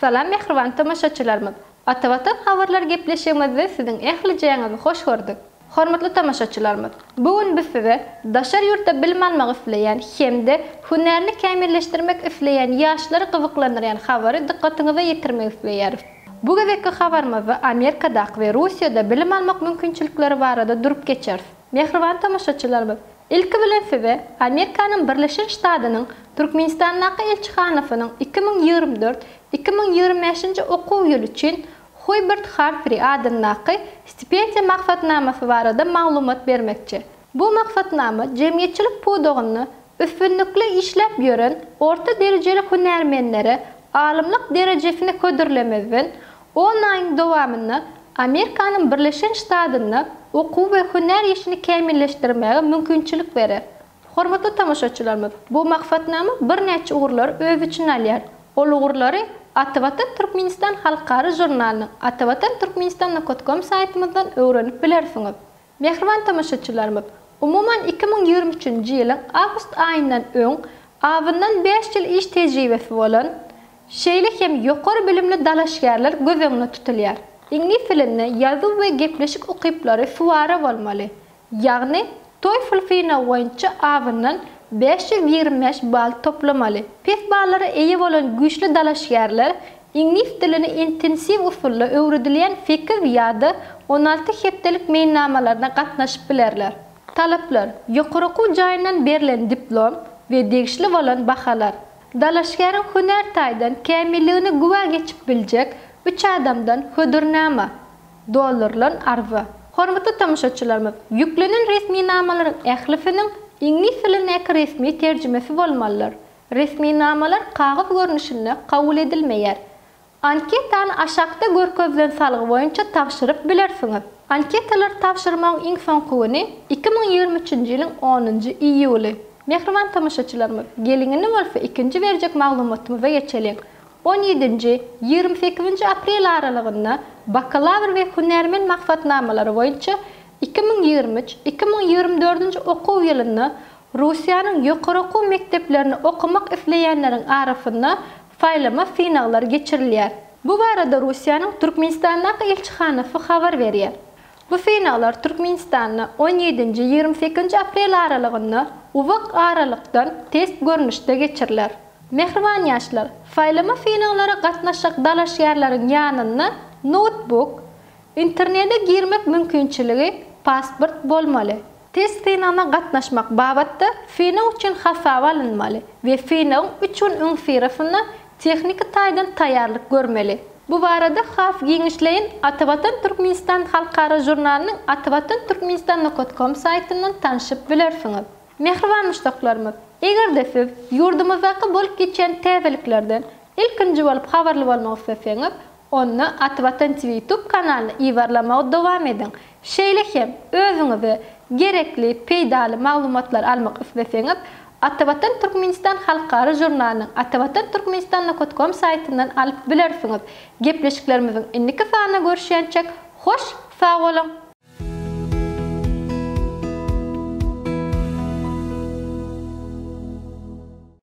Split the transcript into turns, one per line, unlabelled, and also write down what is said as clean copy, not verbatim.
Salam mähriban tomaşaçylarymyz! Atavatan habarlar gepleşigimizde siziň ählijäňizi hoş gördük. Hormatly tomaşaçylarymyz! Bu gün biz size daşary ýurtda bilim almak isleýän hem-de hünärini kämilleşdirmek isleýän ýaşlary gyzyklandyrýan habary dykgatyňyza ýetirmek isleýäris. Bu gezekki habarymyzda Amerikadaky we Russiýada bilim almak mümkinçilikleri barada durup geçeris. Mähriban tomaşaçylarymyz! Ilki bilen size Amerikanyň Birleşen Ştadynyň Türkmenistandaky ilçihanasynyň 2024, 2025-nji okuw ýyly üçin Hubert Hamfri adyndaky stipendiýa maksatnamasy barada maglumat bermekçi. Bu maksatnama jemgyýetçilik pudagynda üstünlikli işläp ýören orta derejeli hünärmenlere alymlyk derejesini hödürlemezden, on aýyň dowamynda Amerikanyň Birleşen Ştatynda okuw we hünär işini kämilleşdirmäge mümkinçilik berer. Hormatly tomaşaçylarymyz, bu maksatnama birnäçe ugurlary öz içine alýar. Ol ugurlary Atavatan Türkmenistan halkara žurnalynyň atavatan turkmenistan nokat kom saýtymyzdan öwrenip bilersiňiz. Mähriban tomaşaçylarymyz, umuman 2023-nji ýylyň awgust aýyndan öň azyndan bäş ýyl iş tejribesi bolan, Şeýle hem ýokary bilimli dalaşgärler göz öňünde tutulýar. Iňlis dilinde ýazuw we gepleşik ukyplary suwara bolmaly. Ýagny, TOEFL synagy boýunça azyndan 525 bal toplamaly. Pes ballara eýe bolan güýçli dalaşgärler iňlis dilini intensiw usulda öwredilýän sekiz ýa-da 16 hepdelik meýilnamalaryna gatnaşyp bilerler. Talaplar, ýokary okuw jaýyndan berlen diplom we degişli bolan bahalar. Dalaşgäriň hünär taýdan kämilligine güwä geçip biljek üç adamdan hödürnama, doldurylan arza. Hormatly tomaşaçylarymyz, ýüklenen resminamalaryň ählisiniň iňlis dilindäki resmi terjimesi bolmalydyr. Resminamalar kagyz görnüşinde kabul edilmeýär. Anketany aşakda görkezilen salgy boýunça tabşyryp bilersiňiz. Anketalary tabşyrmagyň iň soňky güni 2023-nji ýylyň onunjy iýuly. Mähriban tomaşaçylarymyz, geliň indi bolsa ikinji berjek maglumatymyza geçeliň. On ýedinji, 28-nji aprel aralygynda bakalawr we hünärmen maksatnamalary boýunça 2023, 2024-nji okuw ýylynda Russiýanyň ýokary okuw mekdeplerinde okamak isleýänleriň arasynda saýlama synaglar geçirilýär. Bu barada Russiýanyň Türkmenistandaky ilçihanasy habar berýär. Bu synaglar Türkmenistanda on ýedinji, 28-nji aprel aralygynda uzak aralykdan test görnüşde geçiriler. Mähriban ýaşlar, saýlama synaglara gatnaşjak dalaşgärleriň ýanynda noutbuk, internede girmek mümkinçiligi, pasport bolmaly. Test synagyna gatnaşmak babatda synag üçin hasaba alynmaly we synagyň üç gün öňüsyrasynda tehniki taýdan taýýarlyk görmeli. Bu barada has giňişleýin Atavatan Türkmenistan halkara žurnalynyň atavatan turkmenistan nokat kom saýtyndan tanşyp bilersiňiz. Mähriban muşdaklarymyz, eger-de siz ýurdumyzdaky bolup geçýän täzeliklerden ilkinji bolup habarly bolmak isleseňiz, Onda Atavatan TV YouTube kanalyny yzarlamagy dowam ediň. Şeýle hem özüňize gerekli, peýdaly maglumatlary almak isleseňiz, Atavatan Türkmenistan halkara žurnalynyň atavatan turkmenistan nokat kom saýtyndan alyp bilersiňiz. Gepleşiklerimiziň indiki sanynda görüşýänçäk, hoş sag boluň!